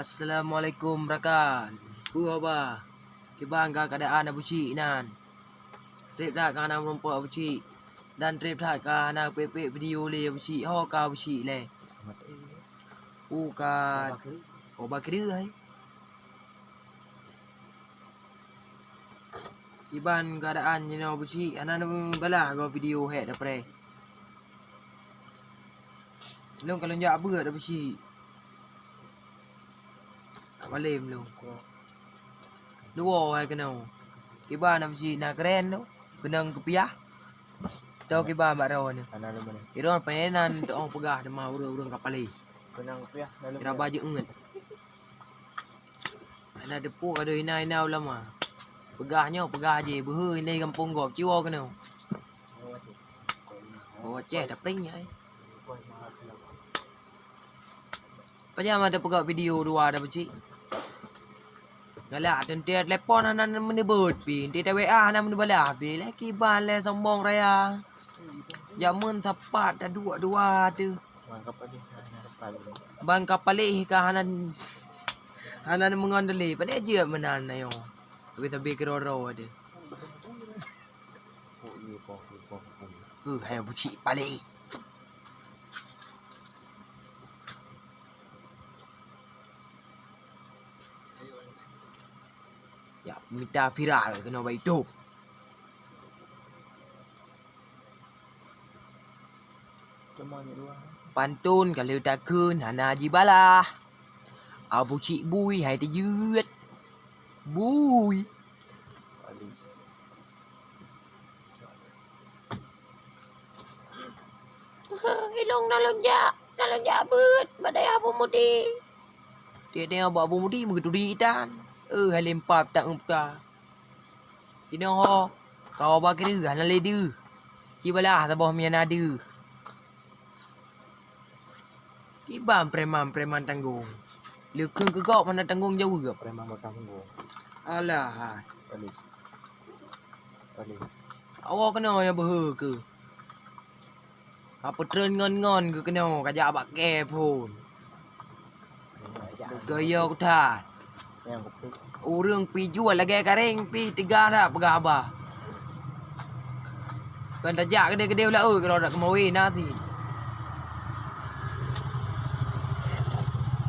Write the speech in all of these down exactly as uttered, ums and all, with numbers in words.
Assalamualaikum rakan. Peue haba? Kiban ka keuadaan Abu Syik nan? Treb that ka hana meurumpok Abu Syik. Dan treb that ka hana pek-pek video lé Abu Syik. Ho ka Abu Syik lé? Peue ka? Oh, bakri hai. Kiban keuadaan jinoe Abu Syik, hana neubalah goe video hék dapre. Lôn ka lôn jak beuet Abu Syik. Nak malém lôn. Luwoe hai keunoe. Kiban Abu Syik na keuren tu. Keunong keupiah. Tau kiban bak droeneuh. Hana lôn malém. Droeneuh peunan teuong peugah teuma ureueng-ureueng ka palé. Keunong keupiah, hana lôn malém. Kira bajeuet ngeut. Hana teupeu ka deuh inan-inan ulama. Peugah nyoe, peugah jih, beuhe inan gampông gob, ciwoe keunoe. Oh, Aceh, tapling ai. Pajan mata peugah video dua dah becik. Galak teuntée telepon hana meunibeuet pi, teuntée W A hana meunibalah pi. Lé kiban lé sombong raya. Jameun sapat taduek dua tu. Ban ka paléh ka hana, hana meungon teuh lé. Pane jeuet meunan ayo. Tapi sabe keudroe-droe deh. Huh, hai bucik paléh. Ya, mita viral keunoe bak YouTube. Pantôn ka lheueh takheun hana jibalah. Abu Cik bui hai teujeuet. Bui. Ilong na lôn jak, na lôn jak beuet bak dayah Abu Mudi. Tiep-tiep bak Abu Mudi meugeuturi itan. Eh, hai lempap tak ngeupta. Inoe ho, kawa ba keudeuh hana lé deuh. Ci balah saboh mie na deuh. Kiban preman-preman tanggong. Leukheun keu gob hana tanggong jaweueb. Preman bakah tanggong. Alah. Paléh. Paléh. Awak keunoe nyang beuhe keu. Ka peutreun ngon-ngon keu keunoe ka jak bak kée phon. Keu yo kutha. Ureueng pi jual lagée karéng pi teuga that peugah haba. Kon tajak keudeh-keudeh u laôt keudroe dak keumawe na ti.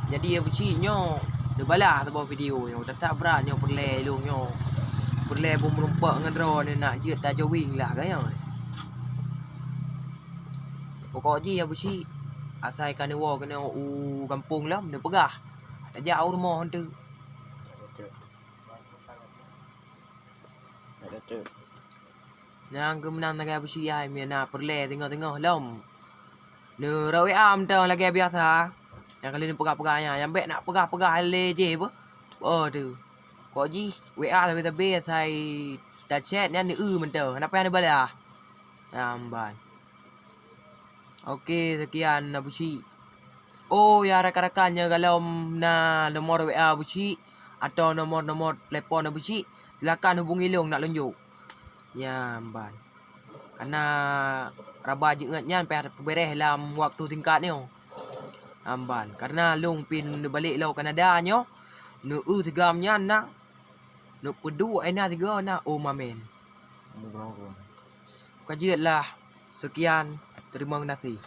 Jadi ya buci nyoe neubalah saboh video nyoe, that-that brat nyoe peureulée ilong nyoe. Peureulée beumeurumpok ngon droeneuh nak jeuet tajawing lah gaya. Pokok jih ya buci, asai ka neuwoe keunoe u gampông lom neupeugah. Tajak u rumoh tu. Nyang keu meunan sagai Abu Syik hai, mie na peureulée teungoh-teungoh lom. Neurot W A mantong lagée biasa. Nyang kali neupeugah-peugah nyan, nyang bék nak peugah-peugah lé jih beuh. Oh tu. Kok jih W A sabe-sabe sai tachat nyan neueu mantong. Hana payah neubalah. Nyan ban. Oke, sekian Abu Syik. Oh ya rakan-rakan, nyoe galom na nomor W A Abu Syik atau nomor-nomor telepon Abu Syik, silakan hubungi lôn nak lôn jok. Nyan ban. Karena raba jeuet nyan payah tapeubéréh lam waktu singkat nyoe. Nyan ban. Karena lôn pih neubalek lom Kanada nyoe, neueu sigam nyan na. Neupeuduek ai na tiga na, oh mamen. Ka jeuet lah. Sekian, terima kasih.